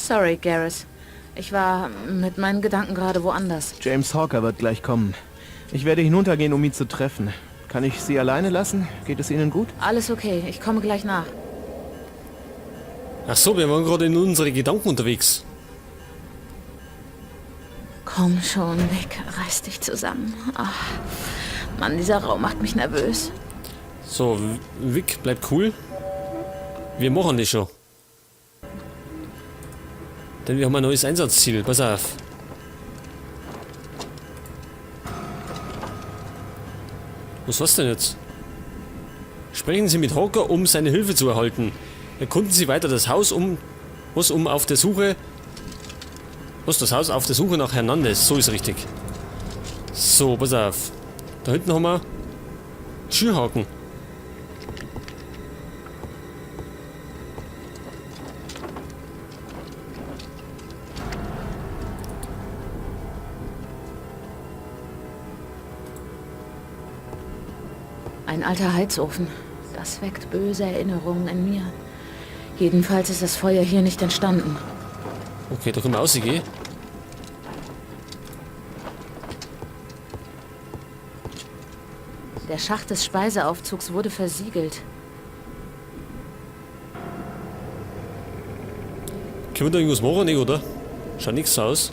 Sorry, Garrus. Ich war mit meinen Gedanken gerade woanders. James Hawker wird gleich kommen. Ich werde hinuntergehen, um ihn zu treffen. Kann ich Sie alleine lassen? Geht es Ihnen gut? Alles okay, ich komme gleich nach. Ach so, wir waren gerade in unsere Gedanken unterwegs. Komm schon, Vic, reiß dich zusammen. Ach, Mann, dieser Raum macht mich nervös. So, Vic, bleib cool. Wir machen das schon. Denn wir haben ein neues Einsatzziel. Pass auf. Was war's denn jetzt? Sprechen Sie mit Hawker, um seine Hilfe zu erhalten. Erkunden Sie weiter das Haus, um... Was, um auf der Suche... Was, das Haus auf der Suche nach Hernandez. So ist richtig. So, pass auf. Da hinten haben wir... Schürhaken. Ein alter Heizofen. Das weckt böse Erinnerungen in mir. Jedenfalls ist das Feuer hier nicht entstanden. Okay, da können wir rausgehen. Der Schacht des Speiseaufzugs wurde versiegelt. Können wir da irgendwas machen, nicht, oder? Schaut nichts aus.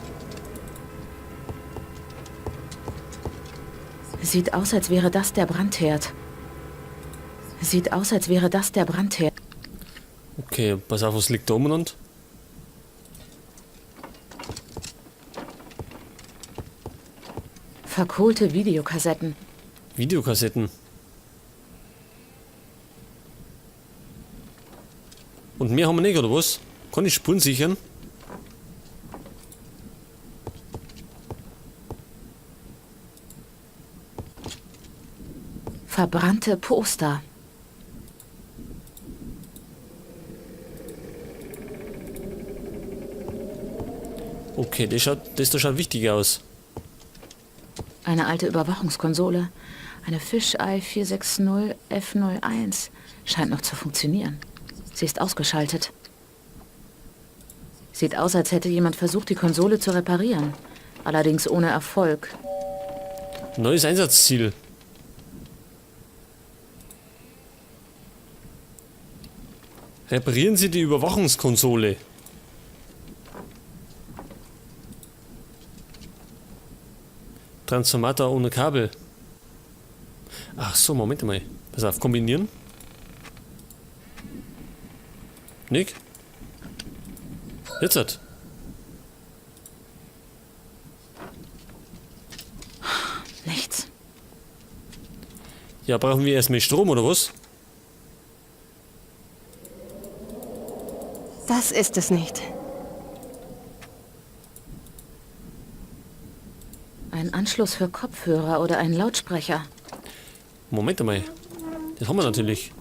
Sieht aus, als wäre das der Brandherd. Sieht aus, als wäre das der Brandherd. Okay, pass auf, was liegt da umeinander? Verkohlte Videokassetten. Videokassetten. Und mehr haben wir nicht, oder was? Kann ich Spuren sichern? Verbrannte Poster. Okay, das da schaut wichtig aus. Eine alte Überwachungskonsole. Eine Fisheye 460 F01. Scheint noch zu funktionieren. Sie ist ausgeschaltet. Sieht aus, als hätte jemand versucht, die Konsole zu reparieren. Allerdings ohne Erfolg. Neues Einsatzziel. Reparieren Sie die Überwachungskonsole. Transformator ohne Kabel. Ach so, Moment mal. Pass auf, kombinieren. Nick? Jetzt hat. Nichts. Ja, brauchen wir erstmal Strom oder was? Das ist es nicht. Ein Anschluss für Kopfhörer oder ein Lautsprecher. Moment einmal. Das haben wir natürlich.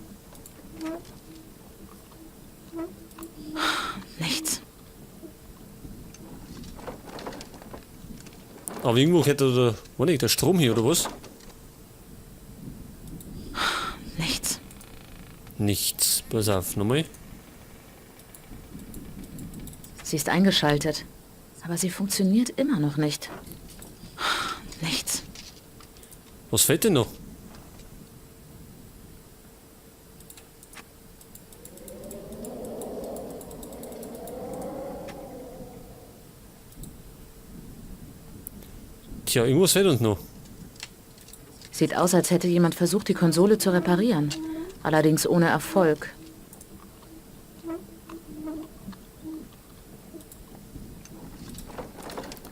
Nichts. Aber irgendwo hätte der, war nicht der Strom hier oder was? Nichts. Nichts. Pass auf, nochmal. Sie ist eingeschaltet. Aber sie funktioniert immer noch nicht. Nichts. Was fehlt denn noch? Tja, irgendwas fehlt uns noch. Sieht aus, als hätte jemand versucht, die Konsole zu reparieren. Allerdings ohne Erfolg.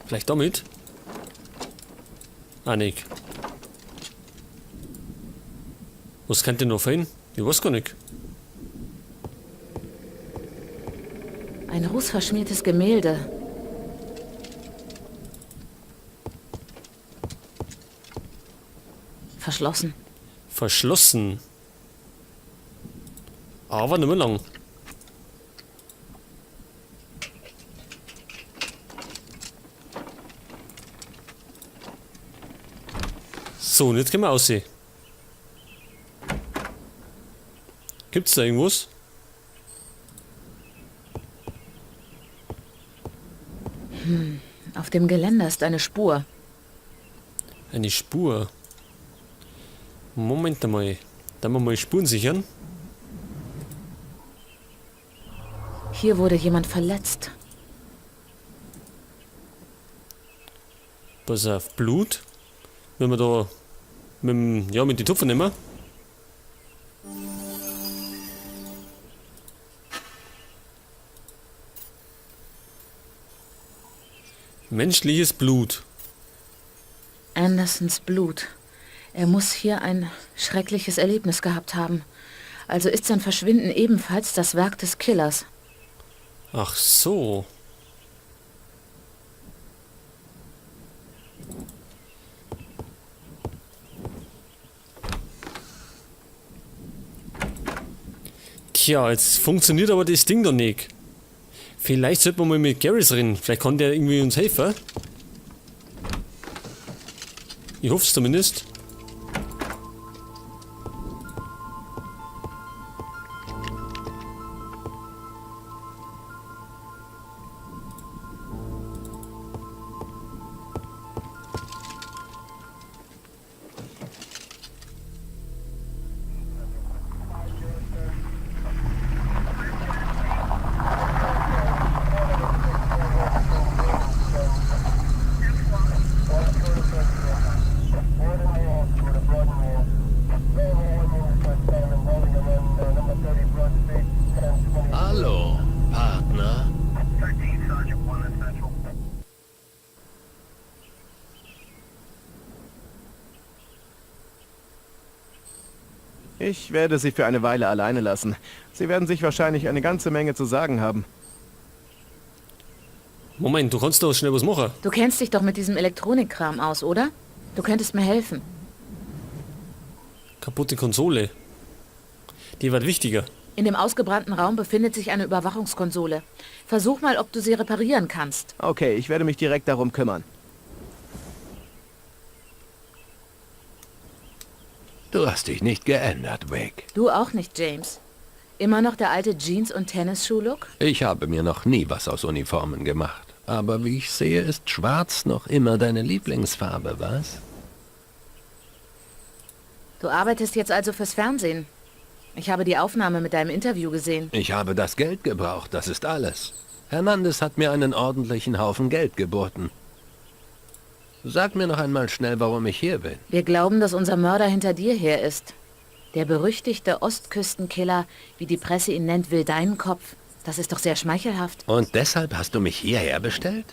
Vielleicht damit? Ah, nicht. Was könnte noch fehlen? Ich weiß gar nicht. Ein rußverschmiertes Gemälde. Verschlossen. Verschlossen. Aber nicht mehr lang. So, und jetzt können wir aussehen. Gibt's da irgendwas? Auf dem Geländer ist eine Spur. Eine Spur. Moment einmal. Dann wir mal Spuren sichern. Hier wurde jemand verletzt. Pass auf, Blut. Wenn wir da mit dem, ja, mit den Tupfer nehmen. Menschliches Blut. Andersons Blut. Er muss hier ein schreckliches Erlebnis gehabt haben. Also ist sein Verschwinden ebenfalls das Werk des Killers. Ach so. Tja, jetzt funktioniert aber das Ding doch nicht. Vielleicht sollten wir mal mit Garrus reden. Vielleicht kann der irgendwie uns helfen. Ich hoffe es zumindest. Hallo, Partner. Ich werde Sie für eine Weile alleine lassen. Sie werden sich wahrscheinlich eine ganze Menge zu sagen haben. Moment, du kannst doch schnell was machen. Du kennst dich doch mit diesem Elektronikkram aus, oder? Du könntest mir helfen. Kaputte Konsole. Die wird wichtiger. In dem ausgebrannten Raum befindet sich eine Überwachungskonsole. Versuch mal, ob du sie reparieren kannst. Okay, ich werde mich direkt darum kümmern. Du hast dich nicht geändert, Wake. Du auch nicht, James. Immer noch der alte Jeans- und Tennisschuh-Look? Ich habe mir noch nie was aus Uniformen gemacht. Aber wie ich sehe, ist Schwarz noch immer deine Lieblingsfarbe, was? Du arbeitest jetzt also fürs Fernsehen. Ich habe die Aufnahme mit deinem Interview gesehen. Ich habe das Geld gebraucht, das ist alles. Hernandez hat mir einen ordentlichen Haufen Geld geboten. Sag mir noch einmal schnell, warum ich hier bin. Wir glauben, dass unser Mörder hinter dir her ist. Der berüchtigte Ostküstenkiller, wie die Presse ihn nennt, will deinen Kopf. Das ist doch sehr schmeichelhaft. Und deshalb hast du mich hierher bestellt?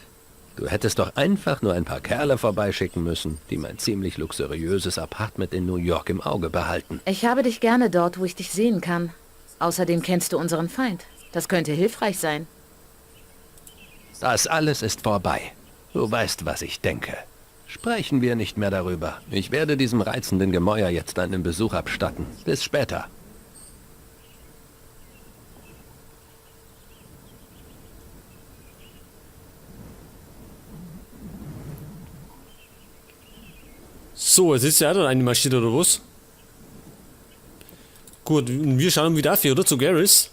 Du hättest doch einfach nur ein paar Kerle vorbeischicken müssen, die mein ziemlich luxuriöses Apartment in New York im Auge behalten. Ich habe dich gerne dort, wo ich dich sehen kann. Außerdem kennst du unseren Feind. Das könnte hilfreich sein. Das alles ist vorbei. Du weißt, was ich denke. Sprechen wir nicht mehr darüber. Ich werde diesem reizenden Gemäuer jetzt einen Besuch abstatten. Bis später. So, jetzt ist ja auch da eine Maschine oder was? Gut, und wir schauen wieder auf, oder? Zu Garrus.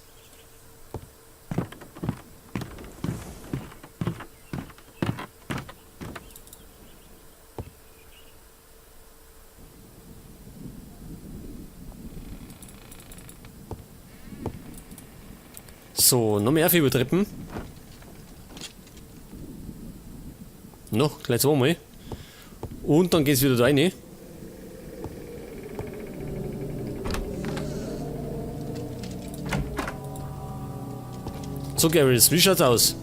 So, noch mehr über Treppen. Noch, gleich zweimal. Und dann geht's wieder da rein. So, Garrus, wie schaut's aus?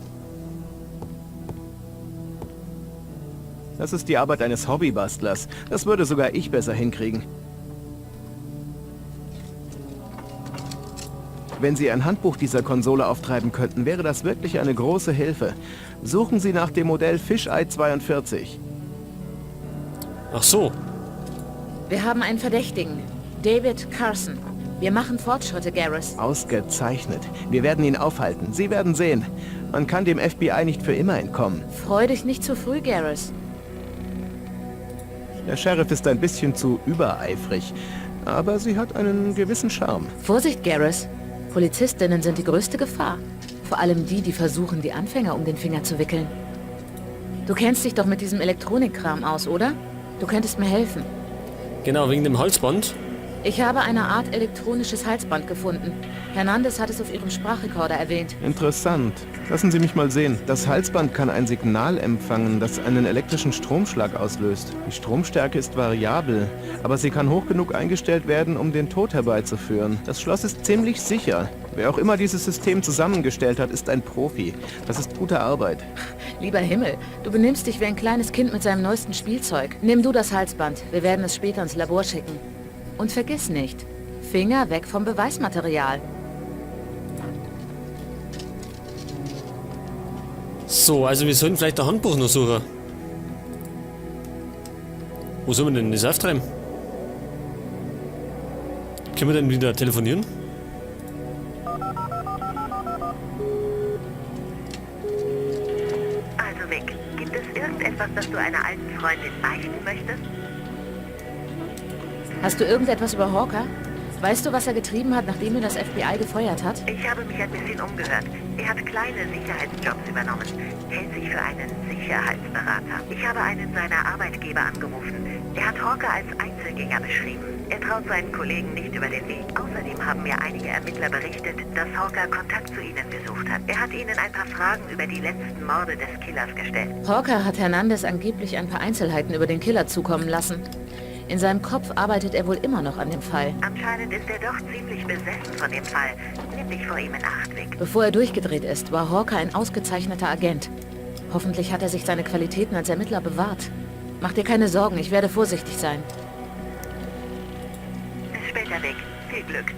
Das ist die Arbeit eines Hobbybastlers. Das würde sogar ich besser hinkriegen. Wenn Sie ein Handbuch dieser Konsole auftreiben könnten, wäre das wirklich eine große Hilfe. Suchen Sie nach dem Modell Fisheye 42. Ach so. Wir haben einen Verdächtigen. David Carson. Wir machen Fortschritte, Garrus. Ausgezeichnet. Wir werden ihn aufhalten. Sie werden sehen. Man kann dem FBI nicht für immer entkommen. Freu dich nicht zu früh, Garrus. Der Sheriff ist ein bisschen zu übereifrig, aber sie hat einen gewissen Charme. Vorsicht, Garrus. Polizistinnen sind die größte Gefahr. Vor allem die, die versuchen, die Anfänger um den Finger zu wickeln. Du kennst dich doch mit diesem Elektronikkram aus, oder? Du könntest mir helfen. Genau, wegen dem Halsband. Ich habe eine Art elektronisches Halsband gefunden. Hernandez hat es auf ihrem Sprachrekorder erwähnt. Interessant. Lassen Sie mich mal sehen. Das Halsband kann ein Signal empfangen, das einen elektrischen Stromschlag auslöst. Die Stromstärke ist variabel, aber sie kann hoch genug eingestellt werden, um den Tod herbeizuführen. Das Schloss ist ziemlich sicher. Wer auch immer dieses System zusammengestellt hat, ist ein Profi. Das ist gute Arbeit. Lieber Himmel, du benimmst dich wie ein kleines Kind mit seinem neuesten Spielzeug. Nimm du das Halsband. Wir werden es später ins Labor schicken. Und vergiss nicht, Finger weg vom Beweismaterial. So, also wir sollen vielleicht ein Handbuch noch suchen. Wo sollen wir denn das auftreiben? Können wir denn wieder telefonieren? Also Vic, gibt es irgendetwas, das du einer alten Freundin beichten möchtest? Hast du irgendetwas über Hawker? Weißt du, was er getrieben hat, nachdem ihn das FBI gefeuert hat? Ich habe mich ein bisschen umgehört. Er hat kleine Sicherheitsjobs übernommen, hält sich für einen Sicherheitsberater. Ich habe einen seiner Arbeitgeber angerufen. Er hat Hawker als Einzelgänger beschrieben. Er traut seinen Kollegen nicht über den Weg. Außerdem haben mir einige Ermittler berichtet, dass Hawker Kontakt zu ihnen gesucht hat. Er hat ihnen ein paar Fragen über die letzten Morde des Killers gestellt. Hawker hat Hernandez angeblich ein paar Einzelheiten über den Killer zukommen lassen. In seinem Kopf arbeitet er wohl immer noch an dem Fall. Anscheinend ist er doch ziemlich besessen von dem Fall. Nimm dich vor ihm in Acht, Vic. Bevor er durchgedreht ist, war Hawker ein ausgezeichneter Agent. Hoffentlich hat er sich seine Qualitäten als Ermittler bewahrt. Mach dir keine Sorgen, ich werde vorsichtig sein. Bis später, Vic. Viel Glück.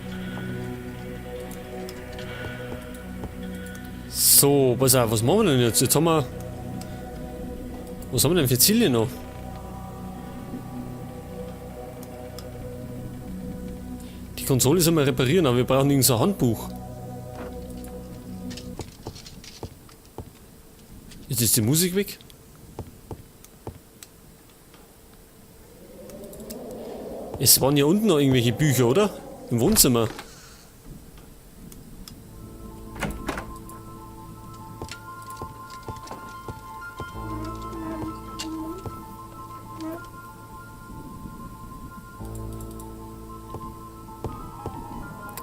So, pass auf, was machen wir denn jetzt? Jetzt haben wir... Was haben wir denn für Ziele noch? Die Konsole soll man reparieren, aber wir brauchen irgend so ein Handbuch. Jetzt ist die Musik weg. Es waren ja unten noch irgendwelche Bücher, oder? Im Wohnzimmer.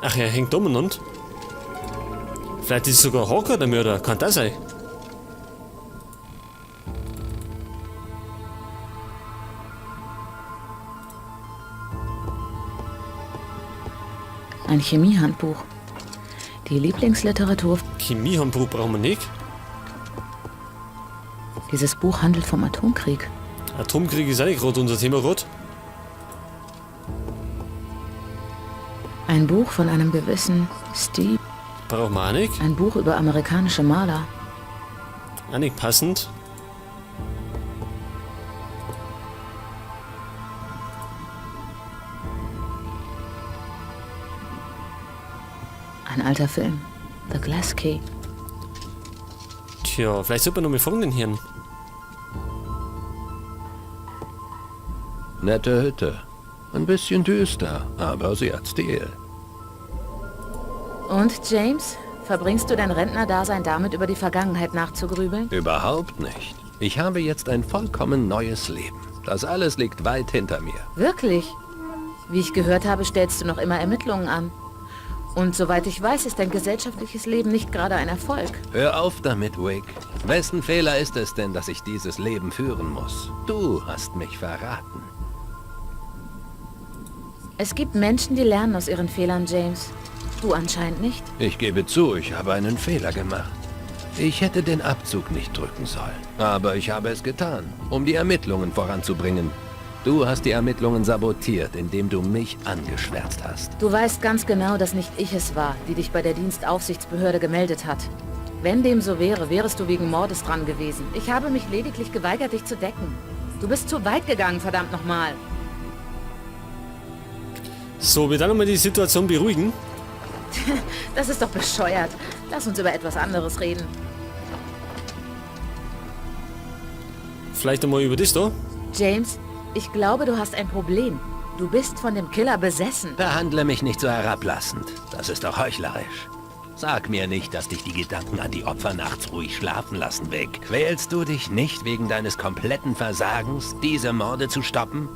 Ach, er hängt umeinander. Vielleicht ist sogar Hawker der Mörder. Kann das sein? Ein Chemiehandbuch. Die Lieblingsliteratur. Chemiehandbuch brauchen wir nicht. Dieses Buch handelt vom Atomkrieg. Atomkrieg ist auch nicht gerade unser Thema gerade. Ein Buch von einem gewissen Steve. Brauchen wir auch nicht. Ein Buch über amerikanische Maler. Auch nicht passend. Ein alter Film. The Glass Key. Tja, vielleicht sollte man noch mal fragen den Herrn. Nette Hütte. Ein bisschen düster, aber sie hat Stil. Und, James? Verbringst du dein Rentnerdasein damit, über die Vergangenheit nachzugrübeln? Überhaupt nicht. Ich habe jetzt ein vollkommen neues Leben. Das alles liegt weit hinter mir. Wirklich? Wie ich gehört habe, stellst du noch immer Ermittlungen an. Und soweit ich weiß, ist dein gesellschaftliches Leben nicht gerade ein Erfolg. Hör auf damit, Wick. Wessen Fehler ist es denn, dass ich dieses Leben führen muss? Du hast mich verraten. Es gibt Menschen, die lernen aus ihren Fehlern, James. Du anscheinend nicht. Ich gebe zu, ich habe einen Fehler gemacht. Ich hätte den Abzug nicht drücken sollen. Aber ich habe es getan, um die Ermittlungen voranzubringen. Du hast die Ermittlungen sabotiert, indem du mich angeschwärzt hast. Du weißt ganz genau, dass nicht ich es war, die dich bei der Dienstaufsichtsbehörde gemeldet hat. Wenn dem so wäre, wärest du wegen Mordes dran gewesen. Ich habe mich lediglich geweigert, dich zu decken. Du bist zu weit gegangen, verdammt nochmal. So, wir dann nochmal die Situation beruhigen. Das ist doch bescheuert. Lass uns über etwas anderes reden. Vielleicht einmal über das da. James, ich glaube, du hast ein Problem. Du bist von dem Killer besessen. Behandle mich nicht so herablassend. Das ist doch heuchlerisch. Sag mir nicht, dass dich die Gedanken an die Opfer nachts ruhig schlafen lassen, Vic. Quälst du dich nicht wegen deines kompletten Versagens, diese Morde zu stoppen?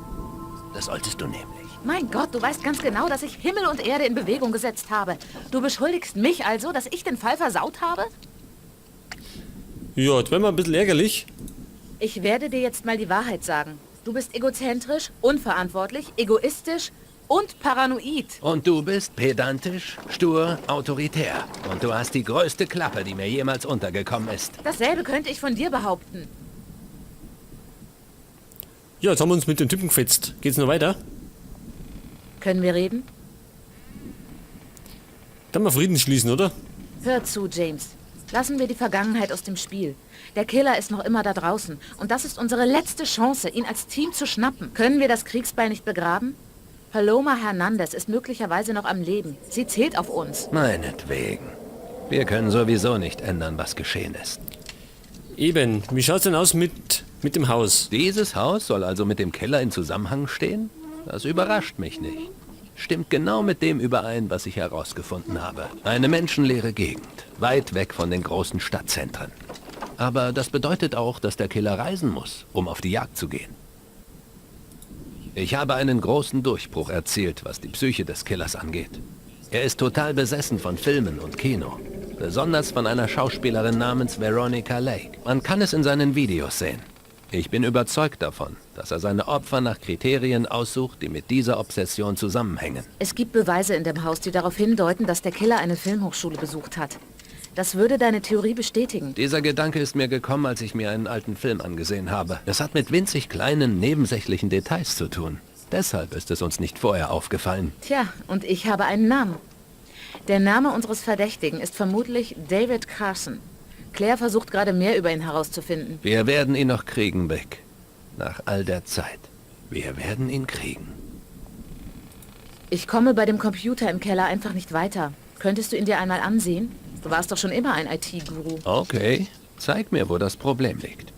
Das solltest du nämlich. Mein Gott, du weißt ganz genau, dass ich Himmel und Erde in Bewegung gesetzt habe. Du beschuldigst mich also, dass ich den Fall versaut habe? Ja, jetzt werden wir ein bisschen ärgerlich. Ich werde dir jetzt mal die Wahrheit sagen. Du bist egozentrisch, unverantwortlich, egoistisch und paranoid. Und du bist pedantisch, stur, autoritär. Und du hast die größte Klappe, die mir jemals untergekommen ist. Dasselbe könnte ich von dir behaupten. Ja, jetzt haben wir uns mit dem Typen gefetzt. Geht's noch weiter? Können wir reden? Dann mal Frieden schließen, oder? Hör zu, James. Lassen wir die Vergangenheit aus dem Spiel. Der Killer ist noch immer da draußen. Und das ist unsere letzte Chance, ihn als Team zu schnappen. Können wir das Kriegsbeil nicht begraben? Paloma Hernandez ist möglicherweise noch am Leben. Sie zählt auf uns. Meinetwegen. Wir können sowieso nicht ändern, was geschehen ist. Eben. Wie schaut's denn aus mit dem Haus? Dieses Haus soll also mit dem Killer in Zusammenhang stehen? Das überrascht mich nicht. Stimmt genau mit dem überein, was ich herausgefunden habe. Eine menschenleere Gegend, weit weg von den großen Stadtzentren. Aber das bedeutet auch, dass der Killer reisen muss, um auf die Jagd zu gehen. Ich habe einen großen Durchbruch erzielt, was die Psyche des Killers angeht. Er ist total besessen von Filmen und Kino. Besonders von einer Schauspielerin namens Veronica Lake. Man kann es in seinen Videos sehen. Ich bin überzeugt davon, dass er seine Opfer nach Kriterien aussucht, die mit dieser Obsession zusammenhängen. Es gibt Beweise in dem Haus, die darauf hindeuten, dass der Killer eine Filmhochschule besucht hat. Das würde deine Theorie bestätigen. Dieser Gedanke ist mir gekommen, als ich mir einen alten Film angesehen habe. Es hat mit winzig kleinen, nebensächlichen Details zu tun. Deshalb ist es uns nicht vorher aufgefallen. Tja, und ich habe einen Namen. Der Name unseres Verdächtigen ist vermutlich David Carson. Claire versucht gerade mehr über ihn herauszufinden. Wir werden ihn noch kriegen, Vic. Nach all der Zeit. Wir werden ihn kriegen. Ich komme bei dem Computer im Keller einfach nicht weiter. Könntest du ihn dir einmal ansehen? Du warst doch schon immer ein IT-Guru. Okay, zeig mir, wo das Problem liegt.